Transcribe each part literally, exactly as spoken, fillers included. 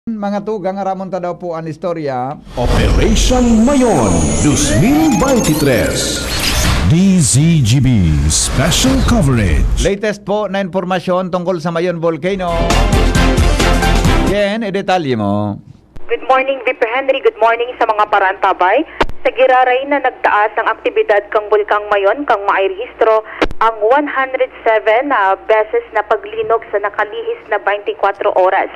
Mga tugang, aramon ta daw po an istorya. Operation Mayon twenty twenty-three. D Z G B Special Coverage. Latest po na impormasyon tungkol sa Mayon Volcano. Yen, idetalye mo. Good morning, V P Henry. Good morning sa mga paraantabay. Sa giraray na nagtaas ang aktibidad kan Bulkang Mayon, kan maay rehistro ang one hundred seven na beses na paglinog sa nakalihis na twenty-four oras.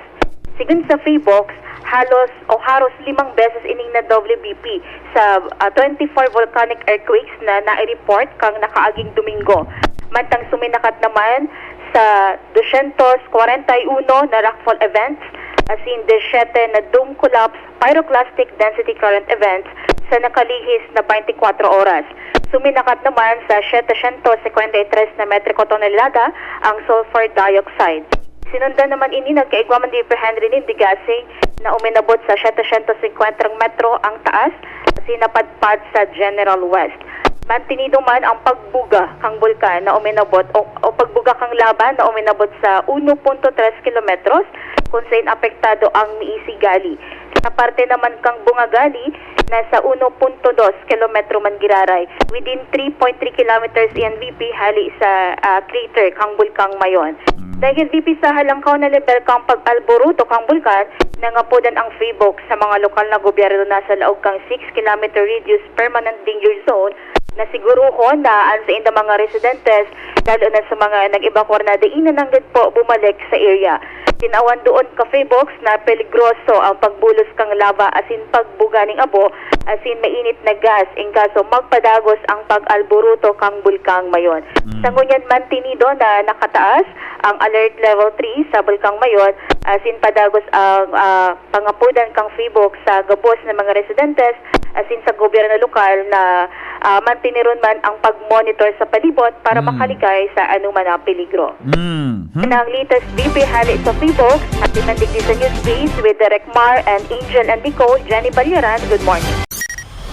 Sigon sa PHIVOLCS, halos o haros limang beses ining na W B P sa ah, twenty-four volcanic earthquakes na nai-report kan nakaaging Domingo. Mantang suminakat naman sa dosyentos kwarenta y uno na rockfall events, asin disiyete na dome collapse pyroclastic density current events sa nakalihis na twenty-four oras. Suminakat naman sa setecientos cincuenta y tres na metriko tonelada ang sulfur dioxide. Sinundan naman ini nagkaigwa man di Henry nin digasing na uminabot sa setecientos cincuenta metro ang taas, asin napadpad sa General West. Mantinido man ang pagbuga kan bulkan na uminabot o, o pagbuga kan laba na uminabot sa uno punto tres kilometros, kun sain apektado ang Miisi Gully. Sa parte naman kan Bunga Gully, nasa uno punto dos kilometro man giraray, within three point three kilometers iyan V P hali sa ah, crater kan Bulkang Mayon. Dahil V P sa halangkaw na level kan pag-alboroto kan bulkan, nangapodan ang PHIVOLCS sa mga lokal na gobyerno na sa laog kan six kilometer radius permanent danger zone na siguruhon na an saindang mga residentes, lalo na sa mga nag-evacuar na, dai na nanggad po bumalik sa area. Tinawan doon kan PHIVOLCS na peligroso ang pagbulos kan laba asin pagbuga nin abo asin mainit na gas in kaso magpadagos ang pag-alboroto kan Bulkang Mayon. Sa ngunyan, mantinido na nakataas ang Alert Level three sa Bulkang Mayon asin padagos ang ah, pangapodan kan PHIVOLCS sa gabos na mga residentes asin sa gobyerno lokal na ah, mantiniron man ang pag-monitor sa palibot para makalikay sa anuman na peligro. Mm. Yan ang latest V P hali sa PHIVOLCS. Happy Monday sa News Beat with Direk Mar and Angel and Nicole, Jenny Balyaran. Good morning.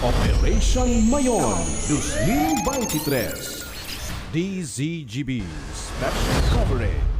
Operation Mayon twenty twenty-three. D Z G B Special Coverage.